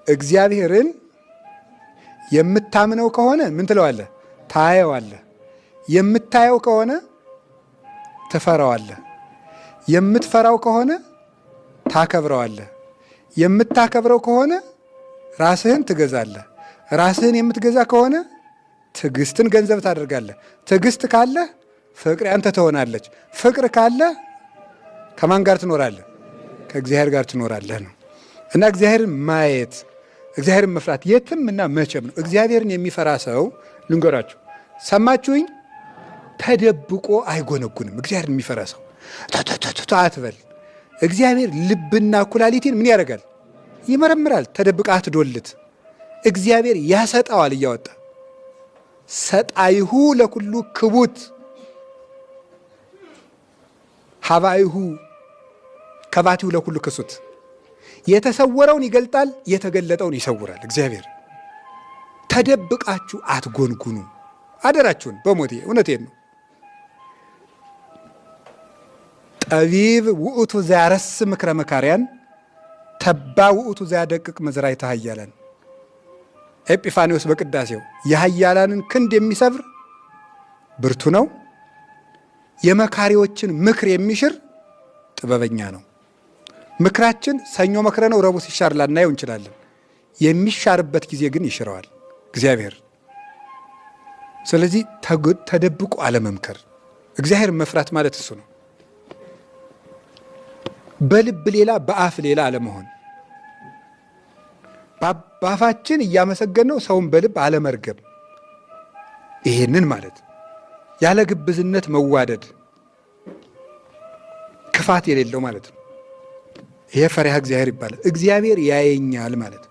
እግዚአብሔርን የምታምነው ከሆነ ምን ትለዋለህ? ታየዋለህ። የምታየው ከሆነ ትፈራዋለህ። የምትፈራው ከሆነ ታከብረዋለህ። የምታከብረው ከሆነ ራስህን ትገዛለህ። ራስህን የምትገዛ ከሆነ ትዕግስትን ገንዘብ ታደርጋለህ። ትዕግስት ካለህ ፍቅር ያንተ ትሆናለች። ፍቅር ካለህ ከማን ጋር ትኖራለህ? ከእግዚአብሔር ጋር ትኖራለህ ነው። እና እግዚአብሔርን ማየት፣ እግዚአብሔርን መፍራት የትም እና መቼም ነው። እግዚአብሔርን የሚፈራ ሰው ልንገራችሁ፣ ሰማችሁኝ? ተደብቆ አይጎነጉንም። እግዚአብሔርን የሚፈራ ሰው ተተተተ አትበል። እግዚአብሔር ልብና ኩላሊቴን ምን ያደርጋል? ይመረምራል። ተደብቃ አትዶልት። እግዚአብሔር ያሰጣዋል እያወጣ። ሰጣይሁ ለኩሉ ክቡት ሀባይሁ ከባቲሁ ለኩሉ ክሱት። የተሰወረውን ይገልጣል፣ የተገለጠውን ይሰውራል። እግዚአብሔር ተደብቃችሁ አትጎንጉኑ። አደራችሁን በሞቴ እውነቴን ነው። ጠቢብ ውእቱ ዘያረስ ምክረ መካርያን ተባ ውእቱ ዘያደቅቅ መዝራዕተ ኃያላን። ኤጲፋኒዎስ በቅዳሴው የኃያላንን ክንድ የሚሰብር ብርቱ ነው፣ የመካሪዎችን ምክር የሚሽር ጥበበኛ ነው። ምክራችን ሰኞ መክረ ነው ረቡዕ ሲሻር ላናየው እንችላለን። የሚሻርበት ጊዜ ግን ይሽረዋል እግዚአብሔር። ስለዚህ ተደብቆ አለመምከር፣ እግዚአብሔር መፍራት ማለት እሱ ነው። በልብ ሌላ በአፍ ሌላ አለመሆን፣ በአፋችን እያመሰገን ነው ሰውን በልብ አለመርገም፣ ይሄንን ማለት ያለ ግብዝነት መዋደድ፣ ክፋት የሌለው ማለት ነው። ይሄ ፈሪሃ እግዚአብሔር ይባላል። እግዚአብሔር ያየኛል ማለት